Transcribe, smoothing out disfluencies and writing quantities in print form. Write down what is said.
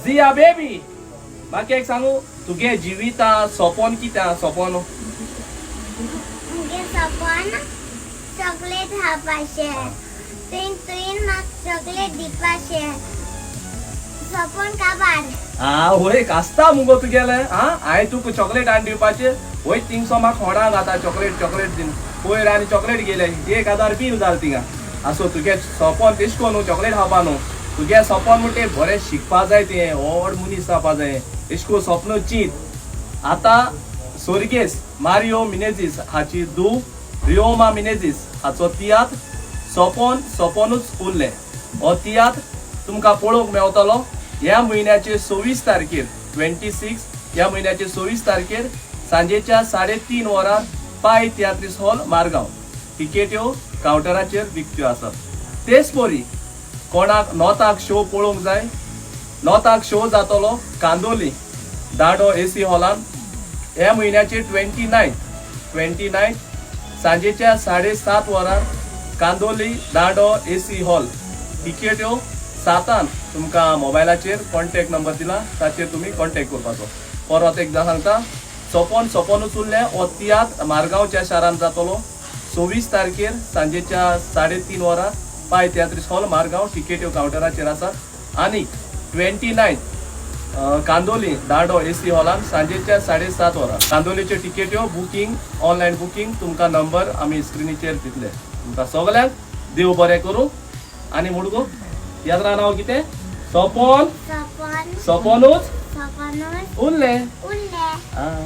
जिया baby, म्हाका एक सांगू, तुगे जिविता सोपोन कितें सोपोन? मुगे सपन चॉकलेट खावपाचें. तुवें तुवें म्हाका चॉकलेट दिवपाचें सपन काबार. आ वय आसता मुगो तुगेलें. आ हांवें तुका चॉकलेट हाडून दिवपाचें. वय थिंगसो म्हाका होडा घाता चॉकलेट चॉकलेट दीन पयर आनी चॉकलेट गेले 1000 बील जालें थिंगा. आसो तुगे सोपोन तेश कोन न्हू चॉकलेट खावपा न्हू. तुगे सोपोन म्हणटे बरें शिकपा जाय, तुवें व्हड मनीस जावपा जाय, एश कोन सपन चीत. आतां सोर्गेस मारियो मिनेझीस हाची धूव रियोमा मिनेझीस हाचो तियात्र सोपोन सोपोनूच उरलें हो तियात्र तुमकां पळोवंक मेवतलो ह्या म्हयन्याचे 26 तारखेर, 26 ह्या म्हयन्याचे 26 तारखेर सांजेच्या 3:30 वरां पाय तियात्रीस हॉल, मारगांव. टिकेट्यो कावंटराचेर विकत्यो आसात. तेच परी कोणाक नोताक शो पळोवंक जाय, नोताक शो जातलो कांदोली दांडो एसी हॉलान ह्या म्हयन्याचे 29, 29 सांजेच्या 7:30 वरां कांदोली दांडो एसी हॉल. टिकेट्यो सातान तुमकां मोबायलाचेर कॉन्टॅक्ट नंबर दिला, ताचेर तुमी कॉन्टॅक्ट करपाचो. परत एकदां सांगता, सोपोन सोपोनूच उरलें हो तियात्र मारगांवच्या शारांत जातलो 26 तारखेर सांजेच्या 3:30 वरां पाय तियात्रीस हॉल, मारगांव. टिकेट्यो कावंटराचेर आसात. आनी 29 कांदोली दांडो एसी हॉलान सांजेच्या 7:30 वरां. कांदोलीच्यो टिकेट्यो बुकींग, ऑनलायन बुकींग तुमकां नंबर आमी स्क्रिनीचेर दितले. तुमकां सगल्यांक देव बरें करूं. आनी मुडगो तियात्रा नांव कितें? सोपोन सपन सोपोनूच सपनूच उरलें. उरलें. आं.